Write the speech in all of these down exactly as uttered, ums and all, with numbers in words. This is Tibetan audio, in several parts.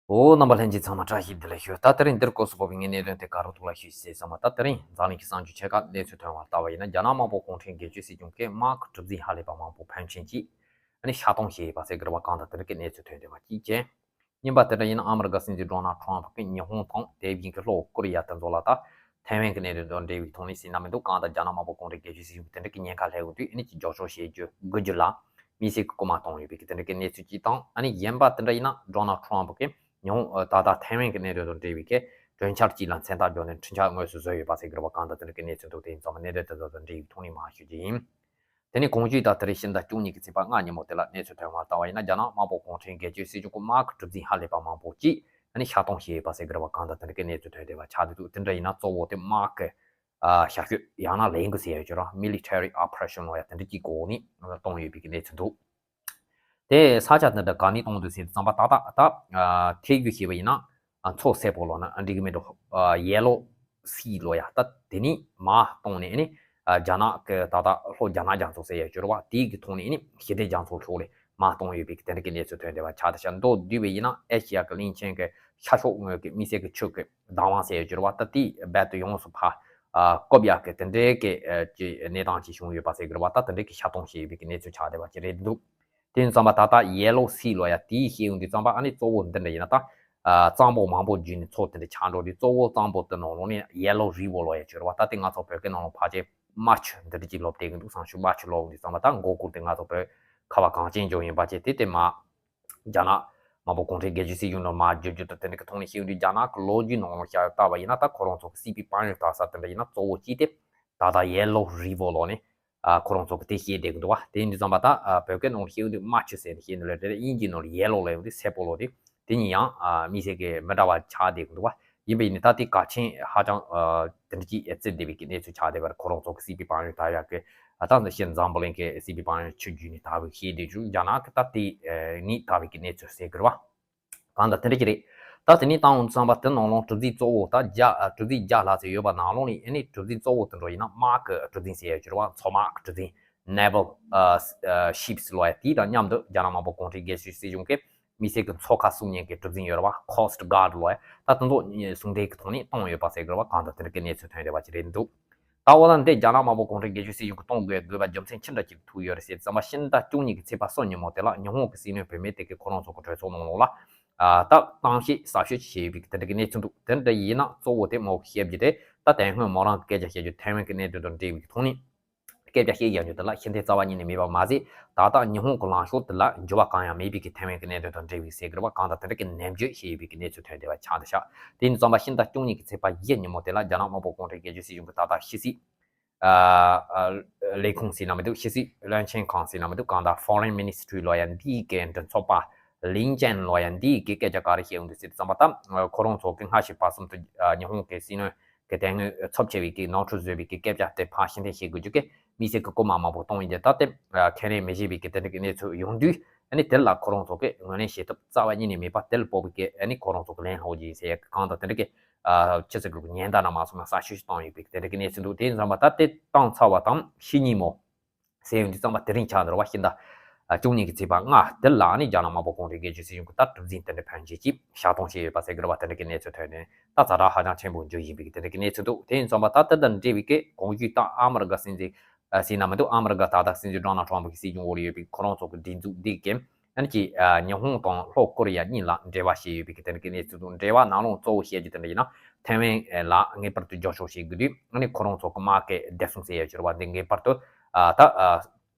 འོ། རྣམ་པ་ལྷན་རྒྱས་ཚང་མ་བཀྲ་ཤིས་བདེ་ལེགས་ཞུ། ད་དེ་རིང་འདིར་སྐོར་སུ་བབས་པའི་ངའི་གནད་དོན་དེ་ག་རུ་ཐུག་ལ་ཞུས་ཟེར་ཙམ་པ། ད་དེ་རིང་འཛམ་གླིང་གི་གསར་འགྱུར་ཆེ་ཁག་གནས་ཚུལ་ཐོན་བར་ལྟ་བ་ཡིན་ན། རྒྱ་ནག་དམར་པོ་གུང་ཁྲན་སྒེར་གཅོད་སྲིད་གཞུང་གིས་དམག་གི་གྲུ་གཟིངས་ཧ་ལས་པ་མང་པོ་ཕོན་ཆེན་གྱིས་ཨ་ནི་ཤ་སྟོང་བྱས་ཡོད་པ་ཟེར་གི་རེད་པ། གང་ལྟར་དེ་རིང་གི་གནས་ཚུལ་ཐོན་བསྡད་པ་གཅིག་བྱས། གཉིས་པ་དེ་འདྲ་ཡིན་ན། ཨ་མི་རི་ཀ་སྲིད་འཛིན་ཌོ་ནལ་ཊམ་ཕ་གིས་ཉི་ཧོང་དང་དེ་བཞིན་གྱི་ལྷོ་ཀོ་རི་ཡ་དེ་ཚོ་ལ་ད་ཐའེ་ཝན་གྱི་གནད་དོན་དང་འབྲེལ་བའི་ཐོག་ནས་ཟེར་ན་མི་འདུག། གང་ལྟར་རྒྱ་ནག་དམར་པོ་གུང་ཁྲན་སྒེར་གཅོད་སྲིད་གཞུང་གིས་དེ་འདྲ་གི་ཉེན་ཁ་སླེབས་ཡོང་དུས་ཨ་ནི་ཅིག་འགྱོག་བཤགས་བྱེད་རྒྱུ་དགོས་རྒྱུ་ལ་དམིགས་བསལ་གྱི་སྐུལ་མ་གཏོང་ཡོད་པའི་གི་དེ་འདྲ་གི་གནས་ཚུལ་གཅིག་དང་། ཨ་ནི་གཞན་པ་དེ་འདྲ་ཡིན་ན། ཌོ་ནལ་ཊམ་ཕ་གིས་ཉི་ཧོང་ད་ལྟ་ཐའེ་ཝན་གྱི་གནད་དོན་དང་འབྲེལ་བའི་གི་གྲོས་འཆར་གཅིག་ལ་མཚན་རྟགས་བསྒྱུར་ནས་འཕྲིན་བཅར་དངོས་སུ་བཟོས་ཡོད་པ་ཟེར་གི་རེད་པ། གང་ལྟར་དེ་འདྲ་གི་གནས་ཚུལ་འདུག། དེ་ཡིན་ཙང་གནད་དོན་དེ་ཚོ་དང་འབྲེལ་བའི་ཐོག་ནས་མར་ཞུ་རྒྱུ་ཡིན། དེ་ནས་གོང་ཞུས་ལྟར་དེ་རིང་ཕྱི་ཟླ་བཅུ་གཉིས་ཀྱི་ཚེས་པ་ལྔ་ཉིན་མོ་དེ་ལ་གནས་ཚུལ་ཐོན་བར་ལྟ་བ་ཡིན་ན། རྒྱ་ནག་དམར་པོ་གུང་ཁྲན་སྒེར་གཅོད་སྲིད་གཞུང་གི་དམག་གི་གྲུ་གཟིངས་ཧ་ལས་པ་མང་པོ་ཅིག་ཨ་ནི་ཤ་སྟོང་བྱས་ཡོད་པ་ཟེར་གི་རེད་པ། གང་ལྟར་དེ་འདྲ་གི་གནས་ཚུལ་ཐོན་བསྡད་པ་ཆགས་བསྡད་འདུག། དེ་འདྲ་ཡིན་ན་གཙོ་བོ་དེ་དམག་གི་ཨ་ཤར་སྐྱོད། ཡང་ན་ལས་འགུལ་ཟེར་ཡ་ཅིག་ཡོད་རེད་པ། མི་ལི་ཊེ་རི་ཨོ་པ་རེ་ཤན་ལབ་ཡ་དེ་འདྲ་གི་སྒོ་ནས་གཏོང་ཡོད་པའི་གི་གནས་ཚུལ་འདུག། དེ་ས་ཆ་དེ་འདྲ་ག་ནས་གཏོང་འདུག་ཟེར་དུས་ཙམ་པ། ད་ལྟ་ད་ཨ་ཐེ་རྒྱུ་བྱས་པ་ཡིན་ན། ཨ་མཚོ་སེར་པོ་ལབ་ན་ཨ་འགྲིག་གི་མེད་འགྲོ། ཨ་ཡེ་ལོ་སི་ལབ་ཡ། ད་དེ་ནས་མར་གཏོང་ནས་ཨ་ནི་ཨ་རྒྱ་ནག་གི་ད་ལྟ་ལྷོ་རྒྱ་ནག་རྒྱ་མཚོ་ཟེར་ཡ་ཅིག་ཡོད་རེད་པ། དེའི་གི་ཐོག་ནས་ཨ་ནི་ཞི་བདེ་རྒྱ་མཚོ་ཕྱོགས་ལ་མར་གཏོང་ཡོད་པའི་གི་དེ་འདྲ་གི་གནས་ཚུལ་ཐོན་བསྡད་པ་ཆགས་བསྡད་ཤག། མདོར་བསྡུས་པ་ཡིན་ན་ཨེ་ཤེ་ཡ་གི་གླིང་ཆེན་གི་ཤར་ཕྱོགས་ངོས་ཀྱི་མི་སེར་གི་ཆོས་ཀྱི་བདག་དབང་ཟེར་ཡ་ཅིག་ཡོད་རེད་པ། ད་དེ་རྦད་དེ་ཡོངས་སུ་ཕར་ཨ་བཀོད་ཡག་གི་དེ་འདྲའི་གི་ཨ་ཅིག་གནས་སྟངས་ཅིག་བྱུང་ཡོད་པ་ཟེར་གི་རེད་པ། ད་དེ་འདྲའི་གི་ཤ་སྟོང་བྱས་ཡོད་པའི་གི་གནས་ཚུལ་ཆགས་བསྡད་པ་ཅིག་རེད་འདུག། དེ་ཡིན་ཙམ་པ་ད་ལྟ་ཡེ་ལོ་སི་ལབ་ཡ་དེའི་བཤད་ཡོང་དུས་ཙམ་པ། ཨ་ནི་གཙོ་བོ་འདི་འདྲ་ཡིན་ན། ད་ཨ་གཙང་པོ་མང་པོ་བརྒྱུད་ནས་མཚོ་དེ་འདྲ་ཆགས་འགྲོ་དུས། གཙོ་བོ་གཙང་པོ་དེ་ནང་ལོགས་ནས་ཡེ་ལོ་རི་ཝར་ལབ་ཡ་ཅིག་ཡོད་རེད་པ། ད་དེ་ང་ཚོ་བོད་སྐད་ནང་ལ་ཕལ་ཆེར་རྨ་ཆུ་འདི་འདྲ་ཅིག་ལབ་བསྡད་ཀྱི་འདུག་བསམ་ཞུ། རྨ་ཆུ་ལབ་ཡོང་དུས་ཙམ་པ་ད་མགོ་སྐོར་དེ་ང་ཚོ་བོད་ཁ་བ་གངས་ཅན་ལྗོངས་ཡིན་པ་བྱས། དེ་དེ་མར་རྒྱ་ནག་དམར་པོ་གུང་ཁྲན་སྒེར་གཅོད་སྲིད་གཞུང་ནང་མར་བསྒྱུར་རྒྱུ་དང་། དེ་འདྲ་གི་ཐོག་ནས་བཤད་ཡོང་དུས། རྒྱ་ནག་གི་ལོ་རྒྱུས་ནང་ལ་བཞག་ལྟ་བ་ཡིན་ན། ད་ཁོ་རང་ཚོ་གི་སྲིད་པའི་དཔལ་ཡོན་དར་ས་དེ་འདྲ་ཡིན་ན་གཙོ་བོ་གཅིག་དེ་ད་ལྟ་ཡེ་ལོ་རི་ཝར་ལབ་ནས་ཨ་ཁོ་རང་ཚོ་གི་དེ་བཤད་བསྡད་ཀྱི་འདུག་པ། དེ་ཡིན་དུས་ཙམ་པ་ད་ཨ་བོད་སྐད་ནང་ལ་བཤད་ཡོང་དུས་རྨ་ཆུ་ཟེར་ནས་བཤད་ནི་ལ་རེད། དབྱིན་ཇིའི་ནང་ལ་ཡེ་ལོ་ལབ་ཡོང་དུས་སེར་པོ་ལབ་དུས། དེ་གཉིས་ཡང་ཨ་དམིགས་བསལ་གྱི་མི་འདྲ་བ་ཆགས་བསྡད་ཀྱི་འདུག་པ། ཡིན་པ་ཡིན་ནའི་ད་དེ་གལ་ཆེན་ཧ་ཅང་ཨ་དེ་འདྲ་ཅིག་བརྩི་བསྡད་པའི་གི་གནས་ཚུལ་ཆགས་བསྡད་པ་རེད། ཁོ་རང་ཚོ་གི་སྲིད་པའི་དཔལ་ཡོན་དར་ཡག་གི། ཨ་ད་འདི་ཕྱིར་འཛམ་བུ་གླིང་གི་སྲིད་པའི་དཔལ་ཡོན་ཆུ་བརྒྱུད་ནས་དར་བའི་ཤེས་བསྡད་བྱུང་། རྒྱ་ནག་གི་ད་དེ་ཨ་ནི་དར་བའི་གི་གནས་ཚུལ་ཟེར་གི་རེད་པ། གང་ལྟར་དེ་འདྲ་ཅིག་རེད། ད་དེ་ནས་བཏང་འོང་དུས་ཙམ་པ་དེ་ནང་ལོགས་གྲུ་གཟིངས་གཙོ་བོ་ད་བརྒྱ་ཨ་གྲུ་གཟིངས་བརྒྱ་ལྷག་ཙམ་ཡོད་པ་ནང་ལོགས་ནས་ཨ་ནི་གྲུ་གཟིངས་གཙོ་བོ་དེ་འདྲ་ཡིན་ན་དམག་གི་གྲུ་གཟིངས་ཟེར་ཡ་ཅིག་ཡོད་རེད་པ། མཚོ་དམག་གི་གྲུ་གཟིངས། Naval ཨ་ཨ་ships ལབ་ཡ་དེ་དང་མཉམ་དུ་རྒྱ་ནག་དམར་པོ་གུང་ཁྲན་སྒེར་གཅོད་སྲིད་གཞུང་གིས་དམིགས་བསལ་གྱི་མཚོ་ཁ་སྲུང་མཁན་གྱི་གྲུ་གཟིངས་ཡོད་རེད་པ། Coast Guard ལབ་ཡ། ད་དེ་ཚོ་ཟུང་འབྲེལ་གྱི་ཐོག་ནས་གཏོང་ཡོད་པ་ཟེར་གི་རེད་པ། གང་ལྟར་དེ་འདྲ་གི་གནས་ཚུལ་ཐོན་བསྡད་པ་ཅིག་རེད་འདུག། ད་འོ་ན་འདི་རྒྱ་ནག་དམར་པོ་གུང་ཁྲན་སྒེར་གཅོད་སྲིད་གཞུང་གིས་གཏོང་དགོས་དགོས་པ་རྒྱུ་མཚན་ཅི་འདྲ་ཅིག་ཐུག་ཡོད་རེད་ཟེར་ཙམ་པ། ཕྱི་ཟླ་བཅུ་གཉིས་ཀྱི་ཚེས་པ་གསུམ་ཉིན་མོ་དེ་ལ་ཉི་ཧོང་གི་སྲིད་བློན་བུད་མེད་དེ་གིས་ཁོ་རང་ཚོ་གི་གྲོས་ཚོགས་ནང་ལོགས་ལ་ཨ་ད་གཏམ་བཤད་གསར་ཤོས་ཅིག་བྱས་ཡོད་པའི་དེ་འདྲ་གི་གནས་ཚུལ་འདུག། དེ་འདྲ་ཡིན་ན་གཙོ་བོ་དེ་མོ་གིས་བཤད་རྒྱུ་དེ། ད་དེ་སྔོན་མོ་རང་གིས་སྐད་ཆ་བཤད་རྒྱུ་ཐའེ་ཝན་གྱི་གནད་དོན་དང་འབྲེལ་བའི་ཐོག་ནས་སྐད་ཆ་བཤད་ཡ་ཉོ་དེ་ལ་ཤེས་ཐེངས་རྩ་བ་ཉིད་ནས་མེད་པ་མ་ཟད། ད་ལྟ་ཉི་ཧོང་གི་ལངས་ཕྱོགས་དེ་ལ་འགྱུར་བ་གང་ཡང་མེད་པའི་གི་ཐའེ་ཝན་གྱི་གནད་དོན་དང་འབྲེལ་བའི་ཟེར་གི་རེད་པ། གང་ལྟར་དེ་འདྲ་གི་ནན་བརྗོད་བྱས་ཡོད་པའི་གི་གནས་ཚུལ་ཐོན་བསྡད་པ་ཆགས་བསྡད་ཤག། དེ་ཡིན་དུས་ཙམ་པ་ཕྱི་ཟླ་བཅུ་གཉིས་ཀྱི་ཚེས་པ་བཞི་ཉིན་མོ་དེ་ལ་རྒྱ་ནག་དམར་པོ་གུང་ཁྲན་སྒེར་གཅོད་སྲིད་གཞུང་གི་ད་ལྟ་ཕྱི་སྲིད་ཨ་ཨ་ལས་ཁུངས་ཟེར་ན་མི་འདུག། ཕྱི་སྲིད་བློན་ཆེན་ཁང་ཟེར་ན་མི་འདུག། གང་ལྟར་Foreign Ministry ལབ་ཡ་འདིའི་གི་མགྲིན་ཚབ་པ་ལིན་ཅན་ལབ་ཡ་འདིའི་གི་སྐད་ཆ་ག་རེ་བཤད་ཡོང་དུས་ཟེར་དུས་ཙམ་པ། ད་ཁོ་རང་ཚོ་གི་སྔ་ཕྱི་བར་གསུམ་དུ་ཨ་ཉི་ཧོང་གི་སྲིད་བློན་གི་དེ་སྔོན་ཚབ་ཆེ་བའི་གི་ནོར་འཁྲུལ་བཟོས་པའི་གི་སྐད་ཆ་དེ་ཕར་ཕྱིར་འཐེན་བྱེད་དགོས་རྒྱུ་གི་དམིགས་བསལ་གི་སྐུལ་མ་མང་པོ་གཏོང་ཡིན་ཏེ། ད་དེ་ཨ་ཁས་ལེན་མི་བྱེད་པའི་གི་དེ་འདྲ་གི་གནས་ཚུལ་ཡོང་དུས། ཨ་ནི་དེ་ལ་ཁོ་རང་ཚོ་གི་ངོས་ལེན་བྱེད་ཐབས་རྩ་བ་ཉིད་ནས་མེད་པ། དེ་ལ་སྤོབས་པའི་གི་ཨ་ནི་ཁོ་རང་ཚོ་གི་ལན་སློག་རྒྱུ་ཡིན་ཟེར་ཡ་གི། གང་ལྟར་དེ་འདྲ་གི་ཨ་ཕྱི་སྲིད་གི་ཉེན་བརྡ་ན་མ་སོང་ན་གསར་ཤོས་ཤིག་བཏང་ཡོད་པའི་གི་དེ་འདྲ་གི་གནས་ཚུལ་འདུག། དེ་ཡིན་ཙམ་པ་ད་དེ་བཏང་ཚར་བ་དང་ཕྱི་ཉིན་མོ་ཟེར་ཡོང་དུས་ཙམ་པ་དེ་རིང་ཆགས་འདུག་རེད་པ། ཕྱི་ཟླ་ཨ་བཅུ་གཉིས་ཀྱི་ཚེས་པ་ལྔ་དེ་ལ་ནི་རྒྱ་ནག་དམར་པོ་གུང་ཁྲན་སྒེར་གཅོད་སྲིད་གཞུང་གིས་ད་གྲུ་གཟིངས་དེ་འདྲ་ཕོན་ཆེ་ཅིག་ཤ་སྟོང་བྱས་ཡོད་པ་ཟེར་གི་རེད་པ། དེ་འདྲ་གི་གནས་ཚུལ་ཐོན་ནས་ད་ཛ་དྲག་ཧ་ཅང་ཆེན་པོ་འགྱུར་བཞིན་པའི་གི་དེ་འདྲ་གི་གནས་ཚུལ་འདུག། དེ་ཡིན་ཙམ་པ་ད་དེ་དང་འབྲེལ་བའི་གི་གོང་ཞུས་ད་ཨ་མི་རི་ཀ་སྲིད་འཛིན་ཨ་ཟེར་ན་མི་འདུག། ཨ་མི་རི་ཀ་ད་ལྟ་སྲིད་འཛིན་ཌོ་ནལ་ཊམ་ཕ་གི་སྲིད་གཞུང་འོག་ལ་ཡོད་པའི་ཁོ་རང་ཚོ་གི་སྒྲིག་འཛུགས་འདི་གིས་ཨ་ནི་ཅིག་ཨ་ཉི་ཧོང་དང་ལྷོ་ཀོ་རི་ཡ་གཉིས་ལ་འབྲེལ་བ་བྱས་ཡོད་པའི་གི་དེ་འདྲ་གི་གནས་ཚུལ་འདུག། འབྲེལ་བ་ནང་ལོགས་གཙོ་བོ་བཤད་རྒྱུ་དེ་འདྲ་ཡིན་ན། ཐའེ་ཝན་ལ་ངེས་པར་དུ་འགྱུར་ཕྱོགས་བྱེད་དགོས་དུས་ཨ་ནི་ཁོ་རང་ཚོ་གི་དམག་གི་བདེ་སྲུང་ཟེར་ཡ་ཅིག་ཡོད་རེད་པ། འདི་ངེས་པར་དུ་ཨ་ད་ཨ་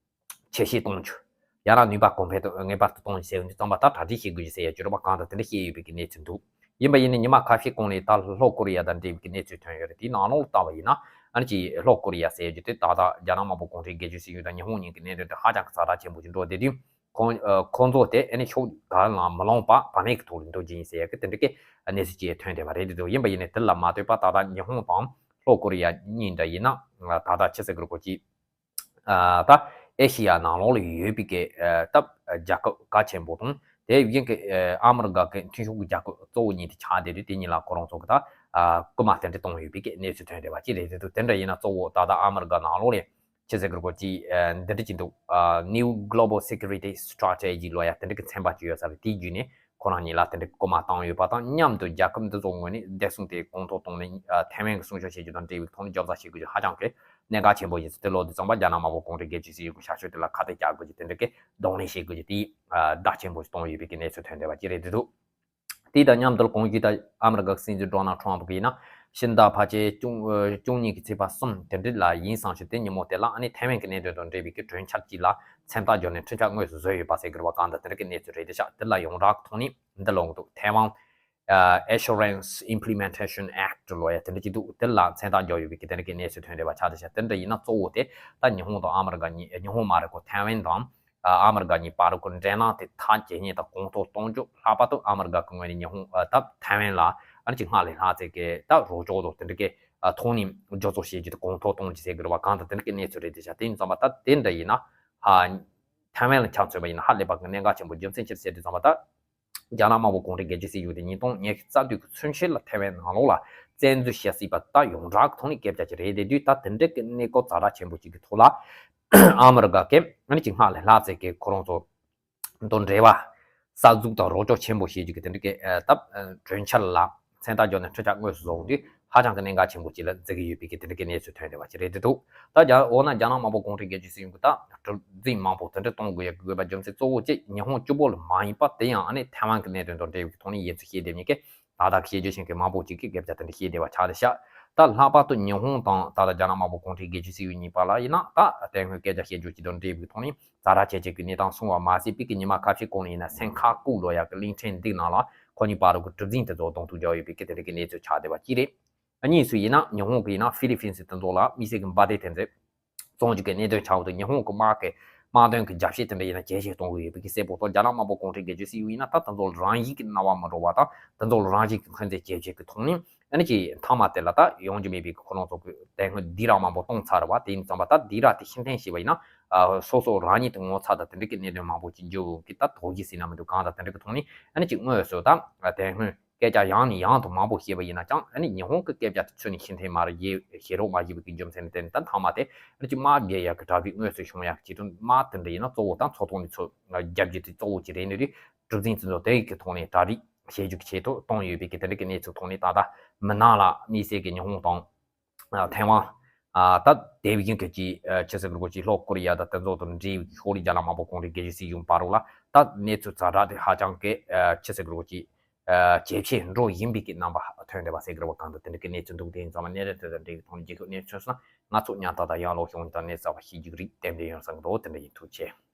ཆེ་བཞེས་གཏོང་རྒྱུ། ཡང་ན་ནུས་པ་གོང་འཕེལ་དུ་ངེས་པར་དུ་གཏོང་རྒྱུ་ཟེར་ཡོང་དུས་ཙམ་པ། ད་གྲ་སྒྲིག་བྱེད་དགོས་རྒྱུ་ཟེར་ཡ་ཅིག་ཡོད་རེད་པ། གང་ལྟར་དེ་འདྲ་བཤད་ཡོད་པའི་གི་གནས་ཚུལ་འདུག། ཡིན་པ་ཡིན་ནའི་ཉི་མ་ཁ་ཤས་གོང་ནས་ད་ལྷོ་ཀོ་རི་ཡ་དང་འབྲེལ་བའི་གི་གནས་ཚུལ་ཐོན་ཡོད་རེད། དེའི་ནང་ལོགས་ལ་ལྟ་བ་ཡིན་ན། ཨ་ནི་ཅིག་ལྷོ་ཀོ་རི་ཡ་ཟེར་རྒྱུ་དེ་ད་ལྟ་རྒྱ་ནག་དམར་པོ་གུང་ཁྲན་སྒེར་གཅོད་སྲིད་གཞུང་དང་ཉི་ཧོང་གཉིས་ཀྱི་གནད་དོན་དེ་ཧ་ཅང་གི་ཛ་དྲག་ཆེན་པོ་ཞིག་འགྲོ་བསྡད་དུས། ཁོང་ཨ་ཁོང་ཚོ་དེ་ཨ་ནི་ཕྱོགས་གང་ལ་མ་ལངས་པར་བར་མེད་ཀྱི་ཐོག་ལ་འགྲོ་རྒྱུ་ཡིན་ཟེར་ཡ་གི་དེ་འདྲ་གི་གནས་ཚུལ་ཅིག་ཐོན་བསྡད་པ་རེད་འདུག། ཡིན་པ་ཡིན་ནའི་དེ་ལ་མ་ལྟོས་པར་ད་ལྟ་ཉི་ཧོང་དང་ལྷོ་ཀོ་རི་ཡ་གཉིས་འདྲ་ཡིན་ན། ད་ལྟ་ཕྱི་ཟེར་གི་རེད་གོ་ཅིག། ཨ་ད་ཨེ་ཤེ་ཡ་ནང་ལོགས་ལ་ཡོད་པའི་གི་ཨ་ད་རྒྱལ་ཁབ་གལ་ཆེན་པོ་དང་། དེ་བཞིན་གི་ཨ་ཨ་མི་རི་ཀ་གི་མཐུན་ཕྱོགས་ཀྱི་རྒྱལ་ཁབ་གཙོ་བོ་གཉིས་དེ་ཆགས་བསྡད་དུས། དེ་གཉིས་ལ་ཁོ་རང་ཚོ་གི་ད་ཨ་སྐུལ་མ་དེ་འདྲ་གཏོང་ཡོད་པའི་གི་གནས་ཚུལ་ཐོན་བསྡད་པ་ཅིག་རེད་འདུག། དེ་འདྲ་ཡིན་ན་གཙོ་བོ་ད་ལྟ་ཨ་མི་རི་ཀ་ནང་ལོགས་ལ་ཕྱི་ཟེར་གི་རེད་གོ་ཅིག་ཨ་འདི་འདྲ་ཅིག་འདུག། ཨ་New Global Security Strategy ལབ་ཡ་དེ་འདྲ་གི་ཚན་པ་ཅིག་ཡོད་ས་རེད། དེའི་བརྒྱུད་ནས་ ཁོ་རང་གཉིས་ལ་དེ་འདྲའི་སྐུལ་མ་བཏང་ཡོད་པ་དང་མཉམ་དུ། རྒྱལ་ཁབ་འདི་ཚོའི་ངོས་ནས་བདེ་སྲུང་དེ་གོང་མཐོར་གཏོང་ནས་ཨ་ཐའེ་ཝན་གྱི་སྲུང་སྐྱོབ་བྱེད་རྒྱུ་དང་འབྲེལ་བའི་ཐོག་ནས་རྒྱབ་ལྗོངས་བྱེད་དགོས་རྒྱུ་ཧ་ཅང་གི་གནད་འགག་ཆེན་པོ་ཡིན་ཟེར། དེ་ལོ་འདི་ཙམ་པ་རྒྱ་ནག་དམར་པོ་གུང་ཁྲན་སྒེར་གྱི་སྲིད་གཞུང་གི་ཤར་ཕྱོགས་དེ་ལ་ཁ་གཏད་བཅག་དགོས་རྒྱུ། དེ་འདྲ་གི་གདོང་ལེན་བྱེད་དགོས་རྒྱུ་དེ་ཨ་བརྡ་ཆེན་པོ་ཞིག་བཏང་ཡོད་པའི་གི་གནས་ཚུལ་ཐོན་བསྡད་པ་ཅིག་རེད་འདུག་དེ་དང་མཉམ་དུ་གོང་ཞུས་ལྟར་ཨ་མི་རི་ཀ་གི་སྲིད་འཛིན་ཌོ་ནལ་ཊམ་ཕ་གིས་ཡིན་ན་ཕྱི་ཟླ་ཕལ་ཆེར་བཅུ་ཨ་བཅུ་གཉིས་ཀྱི་ཚེས་པ་གསུམ་དེ་འདྲ་ལ་ཡིན་བསམ་ཞིང་། དེ་ཉིན་མོ་དེ་ལ་ཨ་ནི་ཐའེ་ཝན་གྱི་གནད་དོན་དང་འབྲེལ་བའི་གི་གྲོས་འཆར་གཅིག་ལ་མཚན་རྟགས་བསྒྱུར་ནས་འཕྲིན་བཅར་དངོས་སུ་བཟོས་ཡོད་པ་ཟེར་གི་རེད་པ། གང་ལྟར་དེ་འདྲ་གི་གནས་ཚུལ་རེད་དེ་ཤག་དེ་ལ་ཡོངས་གྲགས་ཐོག་ནས་འདི་ལོག་འདུག Taiwan ཨ་Assurance Implementation Act ལོ་ཡ་དེ་འདྲ་ཅིག་འདུག་དེ་ལ་མཚན་རྟགས་བསྒྱུར་ཡོད་པའི་གི་དེ་འདྲ་གི་གནས་ཚུལ་ཐོན་བསྡད་པ་ཆགས་བསྡད་ཤག་དེ་འདྲ་ཡིན་ན་གཙོ་བོ་དེ་ད་ཉི་ཧོང་དང་ཨ་མི་རི་ཀ་གཉིས། ཉི་ཧོང་མ་རེད་གོ། ཐའེ་ཝན་དང་ཨ་ཨ་མི་རི་ཀ་གཉིས་བར་གྱི་འབྲེལ་ལམ་དེ་ཐག་ཇེ་ཉེ་དང་གོང་མཐོར་གཏོང་རྒྱུ། ལྷག་པར་དུ་ཨ་མི་རི་ཀ་གི་ངོས་ནས་ཉི་ཧོང་ཨ་ད་ཐའེ་ཝན་ལ་ཨ་ནི་ཅིག་སྔར་ལས་ལྷག་ཙམ་གི་ད་རོགས་སྐྱོར་དང་དེ་འདྲ་གི་ཨ་ཐོག་ནས་རྒྱབ་སྐྱོར་བྱེད་རྒྱུ་དེ་གོང་མཐོར་གཏོང་རྒྱུ་ཟེར་གི་རེད་པ། གང་ལྟར་དེ་འདྲ་གི་གནས་ཚུལ་རེད་དེ་ཤག་དེ་ཡིན་ཙམ་པ་ད་དེ་འདྲ་ཡིན་ན་ཧ་ཐའེ་ཝན་ལ་ཆ་མཚོན་པ་ཡིན་ན་ཧ་ལས་པ་གི་གནད་འགག་ཆེན་པོ། རྒྱུ་མཚན་ཅི་ཟེར་དུས་ཙམ་པ་ད་རྒྱ་ནག་དམར་པོ་གུང་ཁྲན་སྒེར་གྱི་སྲིད་གཞུང་དེ་ཉིས་སྟོང་ཉེར་གཅིག་རྩ་དུས་ཀྱི་ཚུན་ཆད་ལ་ཐའེ་ཝན་ནང་ལོགས་ལ་བཙན་འཛུལ་བྱེད་སྲིད་པ་ད་ཡོངས་གྲགས་ཀྱི་ཐོག་ནས་སྐད་ཆ་ཅིག་རེད་དེ། དུས་ད་དེ་འདྲ་གི་གནས་སྐོར་ཛ་དྲག་ཆེན་པོ་ཅིག་གི་ཐོག་ལ་ཨ་མི་རི་ཀ་གིས་ཨ་ནི་ཅིག་སྔར་ལས་ལྷག་ཙམ་གི་ཁོ་རང་ཚོ་དང་འབྲེལ་བ་གསར་འཛུགས་དང་རོགས་སྐྱོར་ཆེན་པོ་བྱེད་རྒྱུ་གི་དེ་འདྲ་གི་ཨ་ད་གྲོས་འཆར་ལ་མཚན་རྟགས་བསྒྱུར་ནས་འཕྲིན་བཅར་དངོས་སུ་བཟོ་དུས་ཧ་ཅང་གི་གནད་འགག་ཆེན་པོ་ཅིག་ལ་བརྩི་གི་ཡོད་པའི་གི་དེ་འདྲ་གི་གནས་ཚུལ་ཐོན་བསྡད་པ་ཅིག་རེད་དེ་འདུག་ད་རྒྱ་འོ་ན་རྒྱ་ནག་དམར་པོ་གུང་ཁྲན་སྒེར་གྱི་སྲིད་གཞུང་གི་ད་གྲུ་གཟིངས་མང་པོ་དེ་འདྲ་གཏོང་དགོས་ཡ་གི་དགོས་པ་རྒྱུ་མཚན་གཙོ་བོ་གཅིག་ཉི་ཧོང་གཅིག་པོ་ལ་མ་ཡིན་པ། དེ་ཡང་ཨ་ནི་ཐའེ་ཝན་གི་གནད་དོན་དང་འབྲེལ་བའི་ཐོག་ནས་ཡིན་ཚུལ་བཤད་བསྡད་མཁན་གྱི་ད་ལྟ་བཤད་རྒྱུ་ཞིག་གི་མང་པོ་ཅིག་གིས་སྐད་ཆ་དེ་འདྲ་བཤད་བསྡད་པ་ཆགས་བསྡད་ཤག་ད་ལྷག་པར་དུ་ཉི་ཧོང་དང་ད་ལྟ་རྒྱ་ནག་དམར་པོ་གུང་ཁྲན་སྒེར་གྱི་སྲིད་གཞུང་གཉིས་བར་ལ་ཡིན་ན་ད་དེ་སྔོན་སྐད་ཆ་བཤད་རྒྱུ་ཅིག་དང་འབྲེལ་བའི་ཐོག་ནས་ཛ་དྲག་ཆེ་ཆེ་གི་གནས་སྟངས་སོང་བ་མ་ཟད། བོད་ཀྱི་ཉི་མ་ཁ་ཤས་གོང་ནས་ཡིན་ན་སན་ཁ་ཀུའུ་ལོ་ཡ་གི་གླིང་ཕྲན་འདི་ནང་ལ་ཁོ་གཉིས་བར་གྱི་གྲུ་གཟིངས་དེ་ཚོ་གདོང་ཐུག་རྒྱག་ཡོད་པའི་གི་དེ་འདྲ་གི་གནས་ཚུལ་ཆགས་བསྡད་པ་གཅིག་རེད། གཉིས་སུ་ཡིན་ན་ཉི་ཧོང་གི་ཡིན་ན་ཧྥི་ལི་ཕིན་སི་དེ་ཚོ་ལ་དམིགས་བསལ་གྱི་འབར་མདེལ་དེ་ཚོ་བཙོང་རྒྱུ་གི་གནད་དོན་ཆགས་འོང་དུས་ཉི་ཧོང་གི་དམག་གི་དམག་དོན་གྱི་རྒྱབ་བཤད་དེ་འདྲ་ཡིན་ན་ཇེ་ཆེར་གཏོང་གི་ཡོད་པའི་གི་གསལ་པོ་ཐོག་རྒྱ་ནག་དམར་པོ་གུང་ཁྲན་སྒེར་གྱི་སྲིད་གཞུང་ཡིན་ན་ད་དེ་ཚོ་ལ་རང་བཞིན་གྱི་རྣ་བ་མི་འགྲོ་བ་དང་དེ་ཚོ་ལ་རང་བཞིན་གྱི་འཁོན་འཛིན་ཇེ་ཆེ་གི་ཐོག་ནས་ཨ་ནི་ཅིག་མཐའ་མ་དེ་ལ་ད་ཡོང་རྒྱུ་མེད་པའི་གི་ཁོ་རང་ཚོ་གི་དེ་སྔོན་སྡིགས་ར་མང་པོ་གཏོང་ཚར་བ་དེ་ཡིན་ཙང་པ་ད་སྡིགས་ར་དེ་ཕྱིར་འཐེན་བྱས་པ་ཡིན་ན་སོ་སོ་རང་ཉིད་དུ་ངོ་ཚ་དང་དེ་འདྲ་གི་གནད་དོན་མང་པོ་ཅིག་འབྱུང་གི་ད་དོགས་གཞི་ཟིན་ན་མི་འདུག་གང་ལྟར་དེ་འདྲ་གི་ཐོག་ནས་ཨ་ནི་ཅིག་དངོས་སུ་ད་དེ་སྔོན་སྐད་ཆ་ཡང་ནས་ཡང་དུ་མང་པོ་བཤད་པ་ཡིན་ན་ཅང་ཨ་ནི་ཉི་ཧོང་གི་སྐད་ཆ་དེ་ཚོ་ནི་ཕྱིར་འཐེན་མ་རེད། ཞེ་ཞེ་དྲག་མ་བྱས་པའི་གི་རྒྱུ་མཚན་ནི་དེ་ནི་ད་མཐའ་མ་དེ་ཨ་ནི་ཅིག་དམག་རྒྱག་ཡག་གི་གྲ་སྒྲིག་དངོས་སུ་བྱུང་ཡག་གི་ཆེད་དུ་དམག་དེ་འདྲ་ཡིན་ན་གཙོ་བོ་ད་མཚོ་ཐོག་ནས་ཚུར་རྒྱག་རྒྱུ་དེ་གཙོ་བོ་ཅིག་རེད། ནི་རེད། གྲུ་གཟིངས་དེ་ཚོ་དེ་ཡི་གི་ཐོག་ནས་གྲ་སྒྲིག་བྱེད་རྒྱུ་གི་ཆེད་དུ་གཏོང་ཡོད་པའི་གི་དེ་འདྲ་གི་གནས་ཚུལ་ཐོག་ནས་ད་ལྟ་མི་ནང་ལ་དམིགས་བསལ་གི་ཉི་ཧོང་དང་ཨ་ཐའེ་ཝན། ཨ་ད་དེ་བཞིན་གྱི་ཅིག་ཨ་ཆི་ཟེར་དགོས་ཅིག་ལྷོ་ཀོ་རི་ཡ་དང་དེ་ཚོ་དང་འབྲེལ་བའི་ཤོག་ལེ་རྒྱ་ནག་དམར་པོ་གུང་ཁྲན་སྒེར་གྱི་སྲིད་གཞུང་བར་ལ་ད་གནས་ཚུལ་ཛ་དྲག་དེ་ཧ་ཅང་གི་ཨ་ཆི་ཟེར་དགོས་ཅིག་ཨ་ཇེ་ཆེར་འགྲོ་བཞིན་པའི་གི་རྣམ་པ་ཐོན་བསྡད་པ་ཟེར་གི་རེད་པ། གང་ལྟར་དེ་འདྲ་གི་གནས་ཚུལ་འདུག་དེ་ཡིན་ཙང་མ་གནས་རེད། དེ་དང་འབྲེལ་བའི་ཐོག་ནས་རྒྱལ་ཁབ་གནས་ཚུལ་སོགས་ང་ཚོ་ཉམ་ཐག་དང་ཡང་ལོག་བྱུང་དང་གནས་ཚུལ་བཤད་རྒྱུ་རིགས་ཏན་ཏན་ཡོང་ས་གི་འདུག་དེ་འདྲ་ཡིན། ཐུགས་རྗེ་ཆེ།